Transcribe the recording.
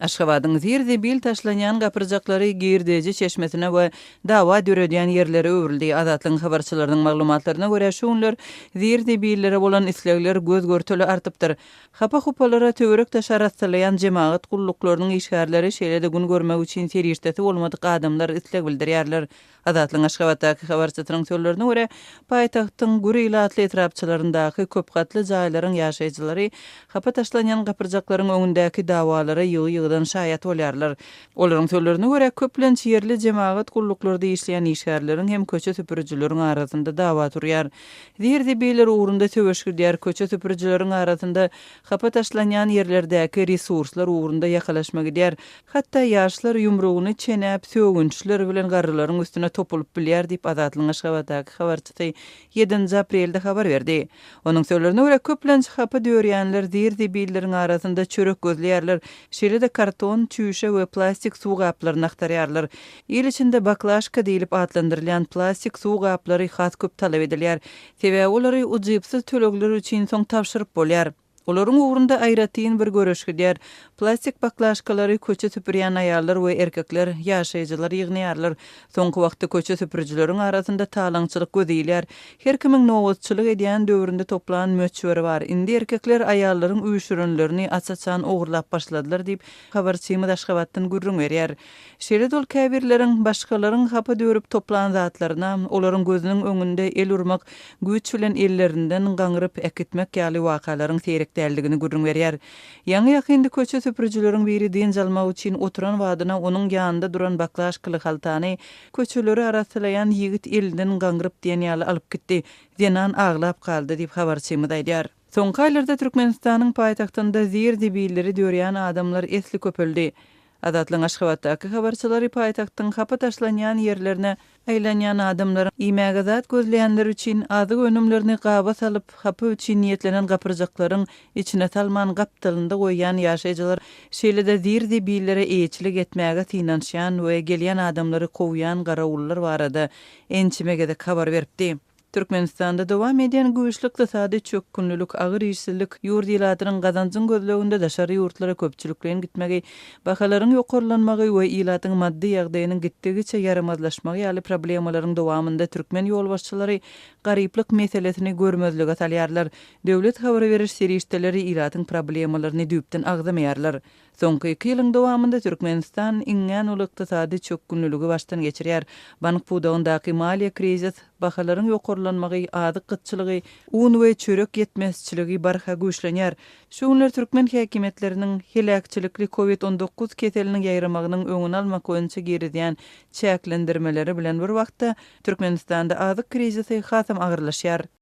Aşgabadyň zir-zibil taşlanýan gapyrjaklary girdeji çeşmesine we dawa döredýän ýerlere öwrüldi. Azatlygyň habarçylarynyň maglumatlaryna görä, şu günler zir-zibillere bolan islegler göz-görtele artypdyr. Hapa-hupalara töwerek-daş arassalaýan jemagat gulluklarynyň işgärleri, şeýle-de gün görmek üçin serişdesi bolmadyk adamlar isleg bildirýärler. Azatlygyň Aşgabatdaky habarçysynyň sözlerine görä, paýtagtyň gür ilatly etrapçalaryndaky köp gatly jaýlaryň ýaşaýjylary hapa taşlanýan gapyrjaklaryň öňündäki dawalara ýygy-ýygydan şaýat bolýarlar. Olaryň sözlerine görä, köplenç ýerli jemagat gulluklarda işleýän işgärleriň hem köçe süpürijileriň arasynda dawa turýar. Zir-zibiller ugrunda söweş gidýär, köçe süpürijileriň arasynda hapa taşlanýan ýerlerdäki resurslar ugrunda ýakalaşma gidýär. Hatda ýaşlar ýumrugyny çenäp, sögünçler bilen garrylaryň üstüne topulyp bilýär diýip, Azatlygyň Aşgabatdaky habarçysy ýedinji aprelde habar berdi. Onuň sözlerine görä, köplenç hapa dörýänler zir-zibilleriň arasynda çörek gözleýärler, şeýle-de karton, çüýşe we plastik suw gaplaryny agtarýarlar. Il içinde baklaşka diýlip atlandyrylýan plastik suw gaplary has köp talap edilýär. Sebäbi olary ujypsyz tölegler üçin soň tabşyryp bolýar. Olaryň ugrunda aýratyn bir göreş gidýär. Plastik baklaşkalary köçe süpürýän aýallar we erkekler, ýaşaýjylar ýygnaýarlar. Soňky wagtda köçe süpürijileriň arasynda talaňçylyk göz ilýär. Her kimiň nobatçylyk edýän döwründe toplan möçberi bar. Indi erkekler aýallaryň üýşürenlerini aç-açan ogurlap başladylar diýip, habarçymyz Aşgabatdan gürrüň berýär. Şeýle-de ol käbirleriň başgalaryň hapa dörüp toplan zatlaryna, olaryň gözüniň öňünde el urmak, güýç bilen ellerinden gaňryp äkitmek ýaly wakalaryň seýrek däldigini gürrüň berýär. Ýaňy-ýakynda köçe süpürijileriň biri dynç almak üçin oturan badyna onuň ýanynda duran baklaşkaly haltany köçeleri arassalaýan ýigit elinden gaňryp diýen ýaly alyp gitdi. Zenan aglap galdy diýip, habarçymyz aýdýar. Soňky aýlarda Türkmenistanyň paýtagtynda zir-zibilleri dörýän adamlar esli köpeldi. Azatlygyň Aşgabatdaky habarçylary paýtagtyň hapa taşlanýan ýerlerine aýlanýan adamlaryň, iýmäge zat gözleýänler üçin azyk önümlerini gaba salyp, hapa üçin niýetlenen gapyrjaklaryň içine salman gapdalynda goýýan ýaşaýjylar, şeýle-de zir-zibillere eýeçilik etmäge synanyşýan we gelýän adamlary kowýan garawullar barada ençeme gezek habar beripdi. Türkmenistanda dowam edýän güýçli ykdysady çökgünlilik, agyr işsizlik, ýurt ilatynyň gazanjyň gözleginde daşary ýurtlara köpçülikleýin gitmegi, bahalaryň ýokarlanmagy we ilatyň maddy ýagdaýynyň gitdigiçe ýaramazlaşmagy ýaly problemalaryň dowamynda türkmen ýolbaşçylary garyplyk meselesini görmezlige salýarlar. Döwlet habar beriş serişdeleri ilatyň problemalaryny düýpden agzamaýarlar. Soňky iki ýylyň dowamynda Türkmenistan iňňän uly ykdysady çökgünliligi başdan geçirýär. Bank pudagyndaky maliýe krizis, bahalaryň ýokarlanmagy, azyk gytçylygy, un we çörek ýetmezçiligi barha güýçlenýär. Şu günler türkmen häkimiýetleriniň heläkçilikli Covid 19 keseliniň ýaýramagynyň öňüni almak boýunça girizýän çäklendirmeleri bilen bir wagtda, Türkmenistanda azyk krizisi hasam agyrlaşýar.